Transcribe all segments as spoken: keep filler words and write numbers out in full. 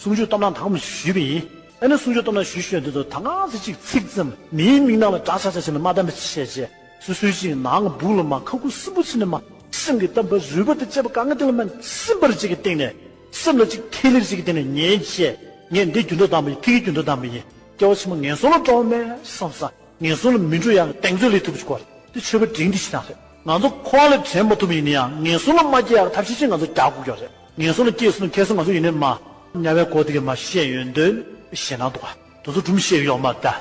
གསུང་ཆོས་སྟོབས་ནང་དག་མ་ཞུས་པ་ཡིན། ཨ་ནི་གསུང་ཆོས་སྟོབས་ནང་ཞུས་ཞུས་དུས་ད་ག་ཚོད་ཅིག་ཚིག་ཙམ་མིའི་མིག་ནང་ལ་འདྲ་ཆགས་ཆགས་བྱས་ནས་མ་བདམས་པ་བྱས་བྱས། སོ་སོའི་ཅིག་ནང་སྦུག་ལ་མ་ཁ་ཁུ་སིམ་པོ་བྱས་ནས་མ་སེམས་ཀྱི་གཏམ་པ་རུས་པ་དང་བཅས་པ་གང་ག་དེ་ལ་མ་སིམ་པར་ཅིག་གི་སྟེང་ནས། སེམས་ལ་ཅིག་ཐིག་ལེར་ཅིག་གི་སྟེང་ནས་ཉན་བྱས། ངས་འདི་རྒྱུ་འབྲས་དམ་པ་ཡིན། ཐིག་གི་རྒྱུ་འབྲས་དམ་པ་ཡིན། སྐྱེ་བ་ཕྱི་མ་ངན་སོང་ལ་འགྲོ་བ་མེད་བསམ་ས། ངན་སོང་ལ་མི་འགྲོ་ཡག་གདེང་ཚོད་སླེབས་ཐུབ་པ་ཅིག་དགོས་རེད། དེ་ཆོས་པ་འབྲིང་འདི་ཞིག་དང་རེད། ང་ཚོ་འཁོར་བ་ལས་བྲལ་མ་ཐུབ་པ་ཡིན་ན་ཡང་ངན་སོང་ལ་མ་སྐྱེ་ཡག་ཐབས་ཤེས་ཅིག་ང་ཚོ་རྒྱག་དགོས་ཀྱི་རེད། ངན་སོང་ལ་སྐྱེས་སོང་ན་ཁ་སང་ང་ཚོ་ཡིན་ནའི་མ་དམྱལ་བའི་སྒོ་དེ་ག་མ་བཤད་ཡོན་ཏན་ཞེད་སྣང་འདུག་ག་དེ་ཚོ་སྒྲུང་བཤད་ཀྱི་ཡོད་མ་རེད་ད།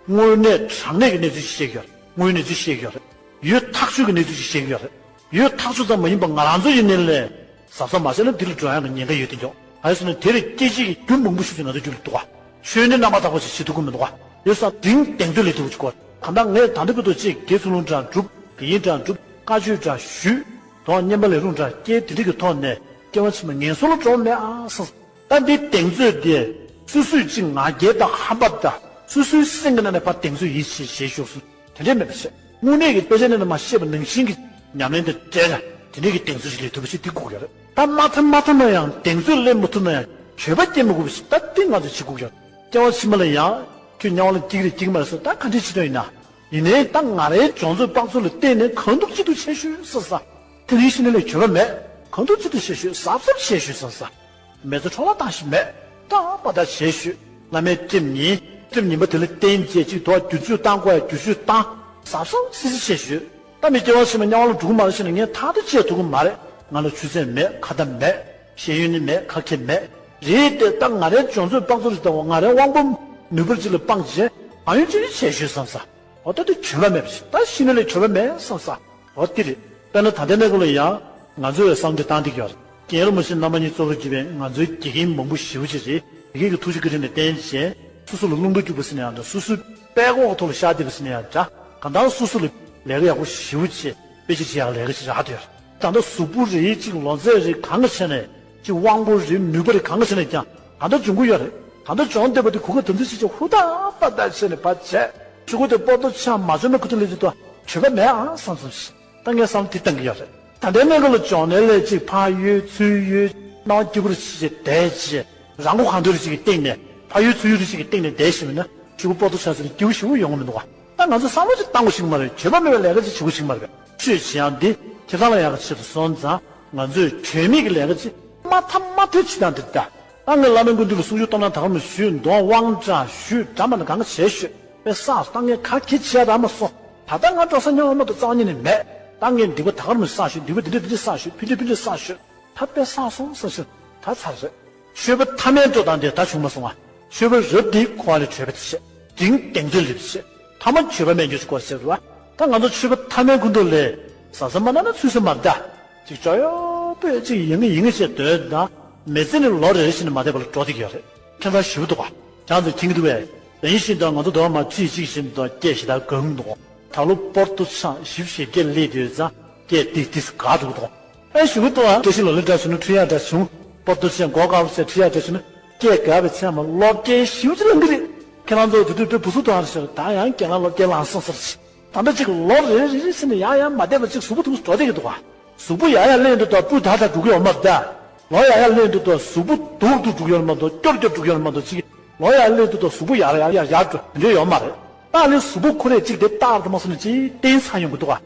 དངོས་གནས་དྲང་གནས་ཀྱི་གནས་ཚུལ་ཞིག་བཤད་ཀྱི་ཡོད་རེད། དངོས་ཡོད་གནས་ཚུལ་ཞིག་བཤད་ཀྱི་ཡོད་རེད། ཡོད་ཐག་ཆོད་ཀྱི་གནས་ཚུལ་ཞིག་བཤད་ཀྱི་ཡོད་རེད། ཡོད་ཐག་ཆོད་ཙམ་མ་ཡིན་པ་ང་རང་ཚོ་ཡིན་ནའི་ལས། གཟབ་གཟབ་མ་བྱས་ན་འདི་ལ་འགྲོ་ཡག་གི་ཉེན་ཁ་ཡོད་དེ་འཇོག་ག་རེ་ཟེར་ན་དེ་ལ་སྐྱེ་འཆི་གི་རྒྱུ་མང་པོ་ཞིག་ཅིག་ང་ཚོ་རྒྱུད་ལ་འདུག་ག་ཆོས་ནི་རྣམ་པར་དག་པ་ཞིག་བྱེད་ཐུབ་ཀྱི་མི་འདུག་ག་ཡོད་ས་འབྲིང་གདེང་ཚོད་ལས་ཐུབ་ཀྱི་གོ་གང་ལྟར་ངས་ད་ལྟ་བར་དུ་ཅིག་དགེ་ཚུལ་སློང་འདྲ་བསྒྲུབ། དགེ་བསྙེན་འདྲ་བསྒྲུབ། བཀའ་ཆོས་འདྲ་ཞུས། དོན་བསྙེན་པ་ལས་རུང་འདྲ་སྐྱེལ། དེ་འདྲ་གི་ཐོག་ནས་སྐྱེ་བ་ཕྱི་མ་ངན་སོང་ལ་འགྲོ་མེད་ཨ་སང་། ད་འདི་གདེང་ཚོད་དེ་སོ་སོས་ཅིག་ང་རྒྱལ་དང་ཧམ་པ་དང་སོ་སོའི་སེམས་ཀྱི་ནང་ནས་ཕར་གདེང་ཚོད་ཡིད་ཆེས་བྱེད་ཤོག་གསུངས། དེ་འདྲས་མེད་པ་བྱས། དངོས་གནས་ཀྱི་དཔེ་ཆ་ནང་ནས་མ་བཤད་པ་ནང་བཞིན་གྱི་ཉམས་ལེན་དང་འབྲེལ་ནས་དེ་འདྲས་ཀྱི་གདེང་ཚོད་ཞིག་སླེབས་ཐུབ་པ་ཞིག་འདི་དགོས་ཀྱི་རེད། ད་མ་ཐུབ་མ་ཐུབ་ན་ཡང་གདེང་ཚོད་སླེབས་མ་ཐུབ་ན་ཡང་འགྱོད་པ་སྐྱེ་མི་དགོས་པ་ཞིག་ད་འདི་ང་ཚོས་བྱེད་དགོས་ཀྱི་རེད། སྐྱེ་བ་ཕྱི་མ་ལ་ཡང་ཁྱོད་དམྱལ་བ་ལ་སྐྱེ་གི་རེད་སྐྱེ་གི་མ་རེད་ཟེར་ད་ག་འདྲས་བྱེད་དོན་ཡིན་ན། ཡིན་ནའི་ད་ང་རའི་སྦྱོང་ཚོད་དཔག་ཚོད་ལ་བརྟེན་ནས་གང་ཐུབ་ཅི་ཐུབ་བྱེད་ཤོག་ཟེར་ས། དེ་རིང་ཕྱི་ནས་ལས་འགྱོད་པ་མེད། གང་ཐུབ་ཅི་ཐུབ་བྱེད་ཤོག་གཟབ་གཟབ་བྱེད་ཤོག་ཟེར་ས། མེ་ཚོ་འཕྲོ་བརླག་བཏང་ཞིག་མེད། ད་པ་ད་བྱེད་ཤོག་བླ་མའི་ཁྲིམས་ཉན། ཁྲིམས་ཉན་པ་དེ་ལ་བརྟེན་བྱས་ཅིག་དོ་བསྒྱུར་བཅོས་བཏང་དགོས་ཡ་བསྒྱུར་བཅོས་བཏང་། གཟབ་གཟབ་སིལ་སིལ་བྱེད་ཤོག་ད་མི་སྐྱེ་བ་ཕྱི་མ་དམྱལ་བ་ལ་འགྲོ་གི་མ་རེད་ཟེར་ནས་ངས་ཐག་ཏུ་བཅད་ཐུབ་ཀྱི་མ་རེད། ང་ལ་ཆུ་ཚད་མེད་ཁ་ཏ་མེད། ཤེས་ཡོན་ནི་མེད་ཁ་ཁེ་མེད། རེད་དེ་ད་ང་རའི་སྦྱོང་ཚོད་དཔག་ཚོད་ཅིག་དང་ང་རའི་དབང་པོ་ནུས་པར་ཅིག་ལ་སྤངས་བྱས་གང་ཡོད་ཅི་ཡོད་བྱེད་ཤོག་བསམ་ས། འོ་ད་དེ་འགྱོད་པ་མེད་པ་ཞིག་ད་ཤི་ནས་ལས་འགྱོད་པ་མེད་བསམ་ས། འོ་དེ་རེད། དཔེར་ན་ད་ལྟའི་གནས་སྐབས་ལ་ཡང་ང་ཚོས་བསམ་བློ་བཏང་བསྡད་ཀྱི་ཡོད་རེད། རྒན་རིན་པོ་ཆེ་རྣམ་པ་གཉིས་གཙོ་བོར་གྱུར་པའི་ང་ཚོའི་དགེ་རྒན་མང་པོ་ཞེ་པོ་ཅིག་རེད། དགེ་རྒན་གྱི་ཐུགས་རྗེ་བཀའ་དྲིན་ལ་བརྟེན་བྱས་སོ་སོ་ལ་རླུང་བུ་རྒྱུག་པ་ཟེར་ན་ཡང་འདྲ་སོ་སོའི་དཔྲལ་ཀོག་གི་ཐོག་ལ་ཤར་བསྡད་པ་ཟེར་ན་ཡང་འདྲ་གང་ལྟར་སོ་སོ་ལ་ལས་ཀ་ཡག་པོ་ཞེ་པོ་ཅིག་དཔེ་ཆ་བྱེད་ཡག་ལས་ཀ་ཅིག་རག་བསྡད་ཡོད་རེད། ད་ལྟ་གཟུགས་པོ་རེད་ཅིག་ལོ་ཚད་རེད་གང་ག་བྱས་ནས་ཅིག་དབང་པོ་རེད་ནུས་པ་རེད་གང་ག་བྱས་ནས་ཀྱང་གང་ལྟར་འབྱུང་གི་ཡོད་རེད། གང་ལྟར་འབྱུང་བསྡད་པ་དེ་གོ་སྐབས་དམ་འཛིན་བྱེད་ཆེད་ཧུར་ཐག་པ་ཐག་བྱས་ནས་ཕར་བྱས་ཕྲུ་གུ་དེ་སྤོ་ཏོ་ཆགས་མ་བྱུང་ན་ཁོ་ཚོ་ལས་ཅིག་ཏུ་འགྱོད་པ་མེད་ཨང་བསམ་བསམ་ཞིག་ད་ངས་བསམ་དེ་བཏང་གི་ཡོད་རེད། ད་ལྟའི་གནས་སྐབས་ལ་སྦྱོང་གནས་ལས་ཅིག་ཕར་གཡུལ་ཚུར་གཡུལ་སྣང་བ་སྐྱིད་པོ་རེ་བྱེད་བསྡད་བྱས་རང་མགོ་གང་ཐོན་རེ་ཅིག་གི་སྟེང་ནས་ཕར་གཡུལ་ཚུར་གཡུལ་རེ་ཅིག་གི་སྟེང་ནས་བསྡད་ཤེས་པ་ན་ཕྲུ་གུ་སྤོ་ཏོ་ཆགས་ཟེར་ནས་སྐྱིད་པོ་ཞེ་པོ་ཡོང་གི་མི་འདུག་ག་ད་ང་ཚོ་བསམ་བློ་ཅིག་བཏང་དགོས་ཤེས་ཀྱི་མ་རེད། འགྱོད་པ་མེད་པའི་ལས་ཀ་ཅིག་བྱེད་དགོས་ཤེས་ཀྱི་མ་རེད། ཆོས་བྱེད་ཡག་འདི་ཁྱེད་རང་ལ་ཡག་གི་ཆེད་དུ་སོང་ཙང་ང་ཚོས་འགྱོད་མེད་ཀྱི་ལས་ཀ་ཅིག་མ་མཐའ་མ་མཐའི་བྱེད་སྟངས་འདི་ལྟ། ད་ངས་བླ་མའི་སྐུ་མདུན་ལ་གསུང་ཆོས་གཏོང་ན་ད་ག་མི་ཞུས་འདོན་དབང་དྲག་ཞུས་འདྲ་མ་ན་གང་ག་བྱས་ཞུས་པའི་ས་ད་ངས་ག་གེ་བྱས་ད་མ་སོང་། ད་ལྟ་ང་འགྲོ་ས་ཉོ་མ་གཏོགས་རྩ་བ་ཉིད་ནས་མེད། ད་ངས་སྡིག་པ་ད་ག་མི་བསགས་ཞུས་སྡིག་པ་འདི་འདྲ་འདི་འདྲ་བསགས་ཞུས་ཕི་འདྲ་ཕི་འདྲ་བསགས་ཞུས་ད་དཔེ་བསགས་སོང་ས་ཞུས་ད་ཚར་རེད། ཆོས་པ་ཐ་མའི་འགྲོ་སྟངས་དེ་ད་བྱུང་མ་སོང་ང་། ཆོས་པ་རབ་འདི་འཁོར་བ་ལས་གྲོལ་བ་དེ་བྱས། འབྲིང་གདེང་ཚོད་ལེགས་པ་བྱས། ཐ་མ་འགྱོད་པ་མེད་འགྱོད་ཅིག་དགོས་ཟེར་བ། ད་ང་ཚོ་ཆོས་པ་ཐ་མའི་སྐུ་མདུན་ལས་གཟབ་གཟབ་མ་གནང་ན་ཚུད་ས་མ་རེད་ད། ཅིག་ཅོ་ཡོ་པོས་ཅིག་ཡིན་གི་ཡིན་གི་བྱས་སྡོད་ད། མི་ཚེ་ནི་ལོ་རེ་རེ་བཞིན་མ་བསྡད་པ་ལ་འགྲོ་བསྡད་ཀྱི་ཡོད་རེད། ཁྱད་མཚར་ཞེ་པོ་འདུག་ག་ཁྱེད་ཚོས་མཁྱེན་གྱི་འདུག་པས། དེ་བཞིན་དུ་ང་ཚོ་འདོད་མ་ཅིག་ཅིག་བཞིན་དུ་སྐད་ཞེ་དྲག་གང་འདུག་ད་ལོ་སྤོར་ཏོ་ཆགས་ཞིབ་ཞིབ་སྐད་སླེབས་དུས་ཙང་སྐད་ཏིག་ཏིག་ག་འདུག་འདུག་ཨེ་ཞུ་གི་འདུག་ཨ། བཀྲ་ཤིས་ལོ་ལེགས་འདྲ་བྱུང་ན་འཕྲོད་ཡག་འདྲ་བྱུང་། སྤོར་ཏོ་ཆེ་མགོ་དཀར་པོ་ཆེ་འཕྲོད་ཡག་འདྲ་བྱུང་ན་སྐད་དགའ་བའི་མཚན་མ་སློབ་སྐྱེལ་ཞིབ་ཅིག་ལང་གི་རེད། ཁྱེད་རང་ཚོ་དེ་དུས་དཔེ་བུ་སུ་དང་ཧར་ཤར་ད་ཡང་རྒན་ལགས་སློབ་སྐྱེལ་ལང་སོང་ཟེར་ཅིག་ད་ལྟ་ཅིག་ལོ་རེ་རེ་རེ་ཟེར་ནས་ཡང་ཡང་མ་བསྡད་པ་ཅིག་གཟུགས་པོ་དུ་འགྲོ་བསྡད་ཀྱི་འདུག་ག་གཟུགས་པོ་ཡར་ཡར་སླེབས་འདུག་ད་སྤུས་དག་དག་འགྲོ་གི་ཡོད་མ་རེད་ད། ལོ་ཡར་ཡར་སླེབས་འདུག་ད་གཟུགས་པོ་སྡུག་ཏུ་འགྲོ་གི་ཡོད་མ་གཏོགས་སྐྱོ་སྐྱོ་འགྲོ་གི་ཡོད་མ་གཏོགས་ཅིག་ལོ་ཡར་སླེབས་འདུག་ད་གཟུགས་པོ་ཡར་ཡར་ཡར་ཡར་འགྲོ་འདྲ་ཡོད་མ་རེད། ད་ཨ་ལེ་གཟུགས་པོ་ཁོ་རེ་ཅིག་དེ་རྟག་ཏུ་མ་སོང་ནས་ཅིག་བརྟན་ཚང་ཡོང་གི་འདུག་ག་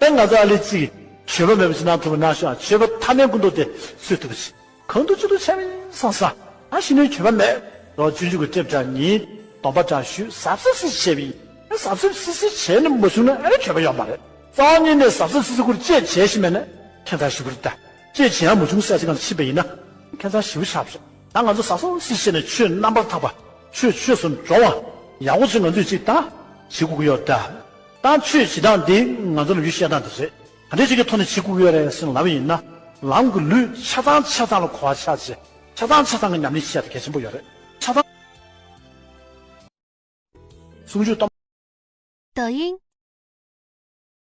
ད་ང་ཚོ་ཨ་ལེ་ཅིག་འགྱོད་པ་མེད་པ་ཅིག་གནང་ཐུབ་པ་གནང་ཤོག་ཆོས་པ་ཐ་མའི་སྐུ་མདོག་དེ་གསོས་ཐུབ་པ་ཅིག་གང་དུ་ཅི་དུ་ཆ་མིན་སང་ས། ཨ་ཤི་ནས་འགྱོད་པ་མེད། རོགས་ཆུང་ཆུང་གི་ཀྲེབ་དྲག་ཉིན་སྡོམ་པ་དྲག་ཞུས་གཟབ་གཟབ་སིག་བྱས་པ་ཡིན། གཟབ་གཟབ་སིག་སིག་བྱས་ནས་མ་བྱུང་ན་ཨ་ནི་འགྱོད་པ་ཡོད་མ་རེད། རྩ་བ་ཉིད་ནས་གཟབ་གཟབ་སིག་སིག་ཁུར་བཅད་བྱས་ཤི་མེད་ན་ཁྱད་མཚར་ཞིག་རེད་ད། བཅད་བྱས་ཡང་མ་བྱུང་ས་ཅིག་གང་ཕྱིན་པ་ཡིན་ན་ཁྱད་མཚར་ཞིག་ཆགས་པ་རེད། ད་ང་ཚོ་གཟབ་གཟབ་སིག་བྱས་ནས་ཆོས་རྣམ་པར་དག་པ་ཆོས་ཆོས་སུ་འགྲོ་བ་ཡག་པོ་ཅིག་ང་ཚོས་ཅིག་ད་བྱེད་དགོས་ཀྱི་ཡོད་ད། ད་ཆོས་བྱེད་སྟངས་འདི་ང་ཚོ་ལ་ཡུལ་བཤད་སྟངས་འདི་རེད། ག་འདྲས་ཅིག་གི་ཐོག་ནས་བྱེད་དགོས་ཀྱི་ཡོད་རེད་ཟེར་ལབ་པ་ཡིན་ན། ལམ་གྱི་ལུས་ཆ་ཚང་ཆ་ཚང་ལ་གོ་བ་ཆགས་བྱས་ཆ་ཚང་ཆ་ཚང་གི་ཉམས་ལེན་བྱེད་ཡ་དེ་གལ་ཆེན་པོ་ཡོད་རེད། ཆ་ཚང་གསུང་ཆོས་གཏོང་། 抖音